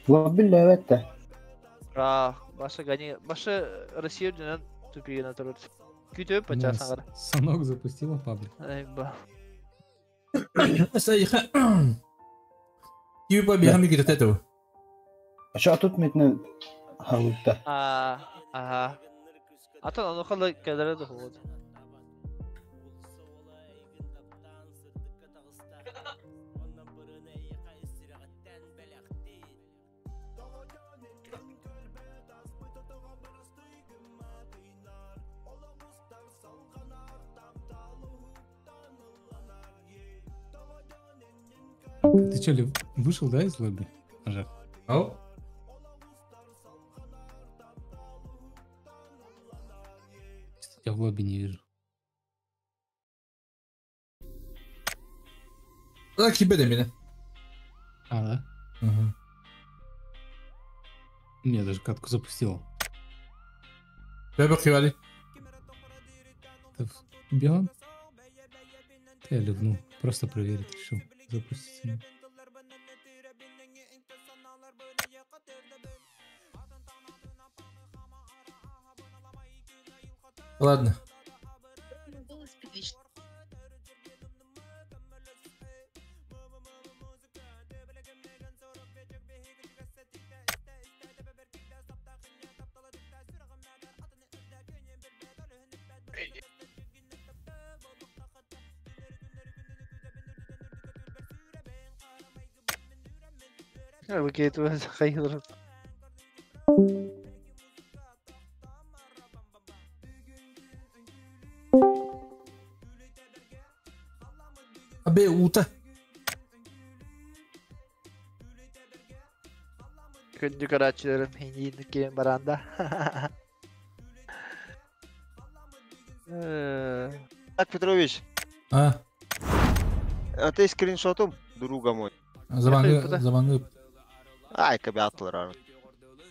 Лобби это. А, башы гони, башы Россия дөнен тупигіне тұрыр. Күтіп пачасаңар. Санок запустила паблик. Ай, ба. Сайха. Киви паби хами китет этого. А что тут метне халутта? А, ага. А то оно халы кедере да вот. Ты что, вышел, да, из лобби? Ажар? Ау? Я в лобби не вижу. Так, тебе до меня. А, да? Угу. Я даже катку запустил. Бэбэ кивали. Беган? Я ливнул. Просто проверить решил. Запустите. Ладно. Окей, Абе, ута. Күндү көрөөччүлэрим эйиин киэн баранда. Так, Петрович, А, а ты скриншотом друга мой. Замангы, замангы. Ай, кабятлар.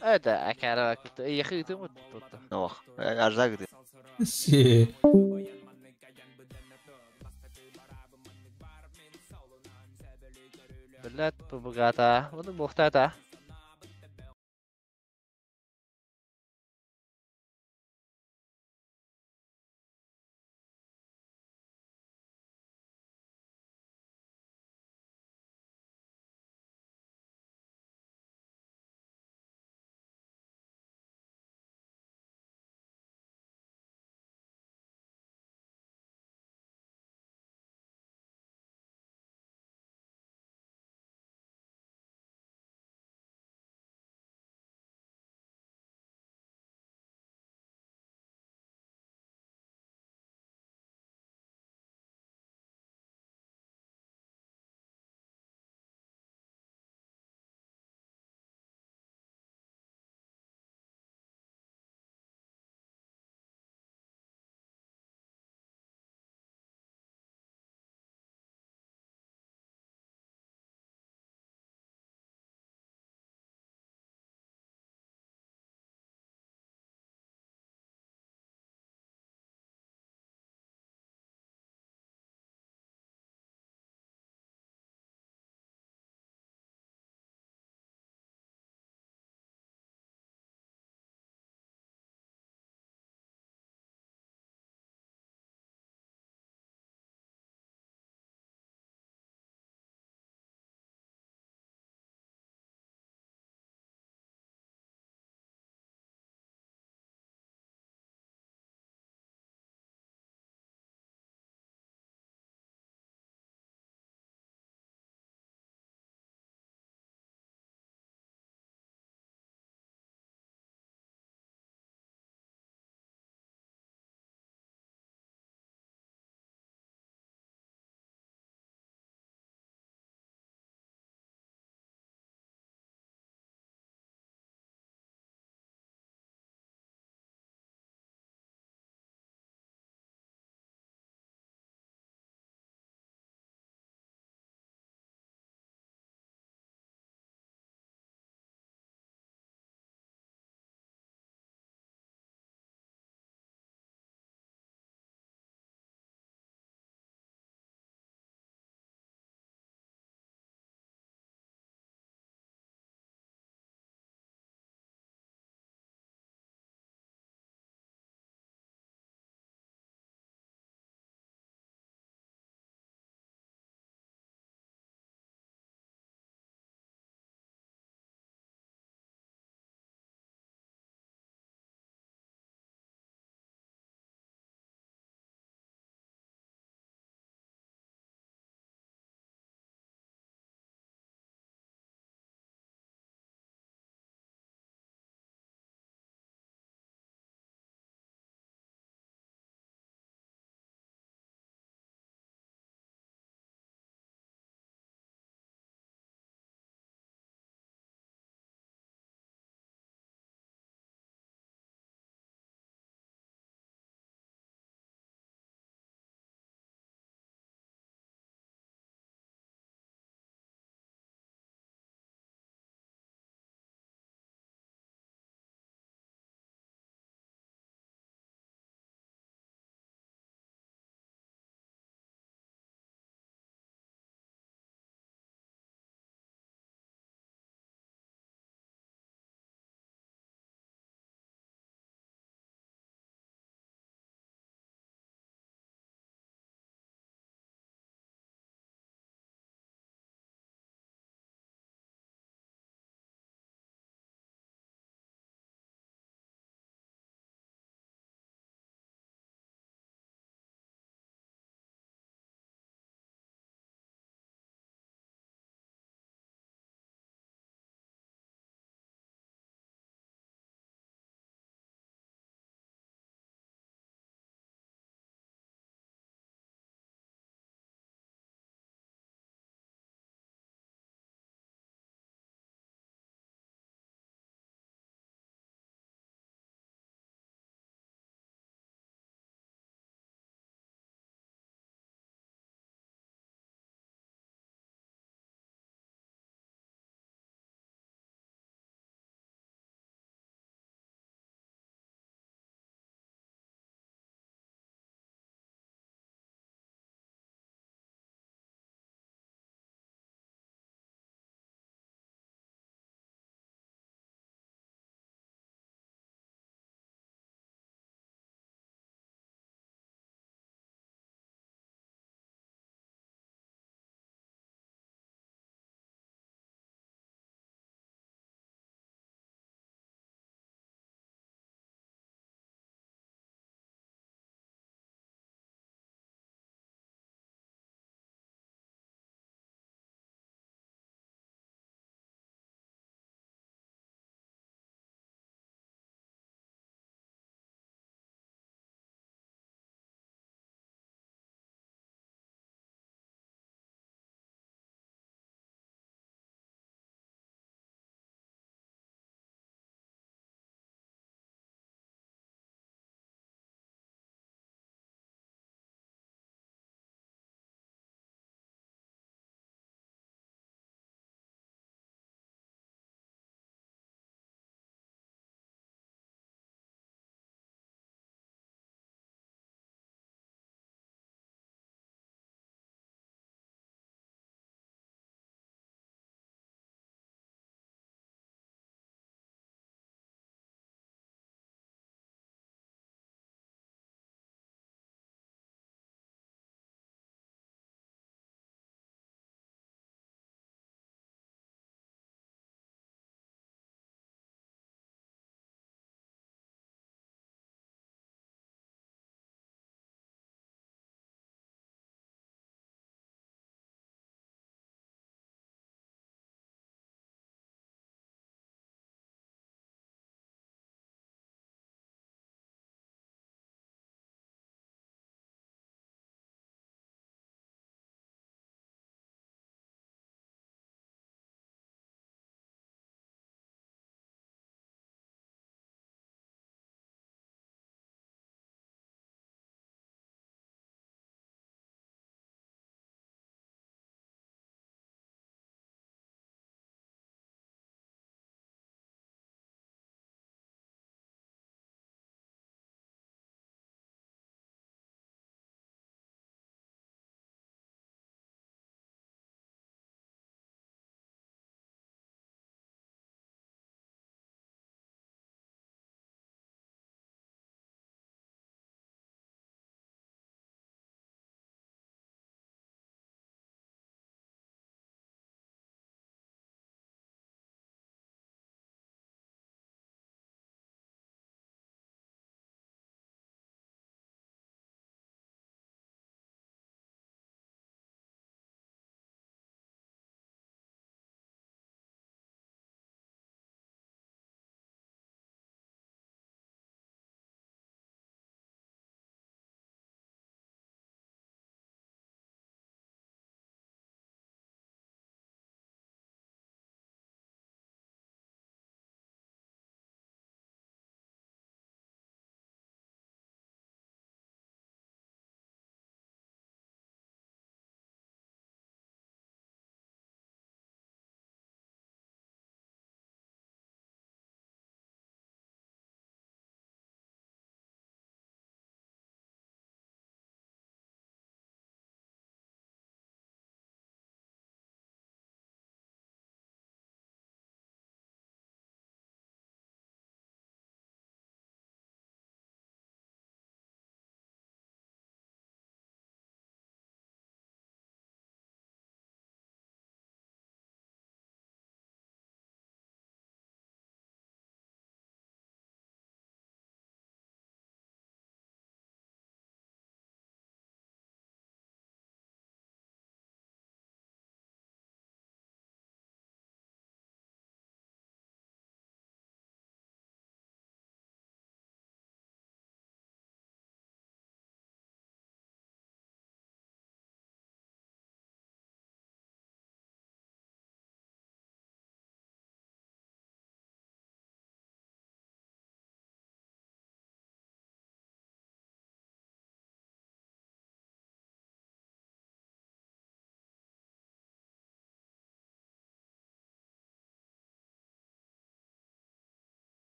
Это акара куту. Яхы ты вот тут. Ох, арзаг ты. Се. Блядь, побогата. Вот бухтата.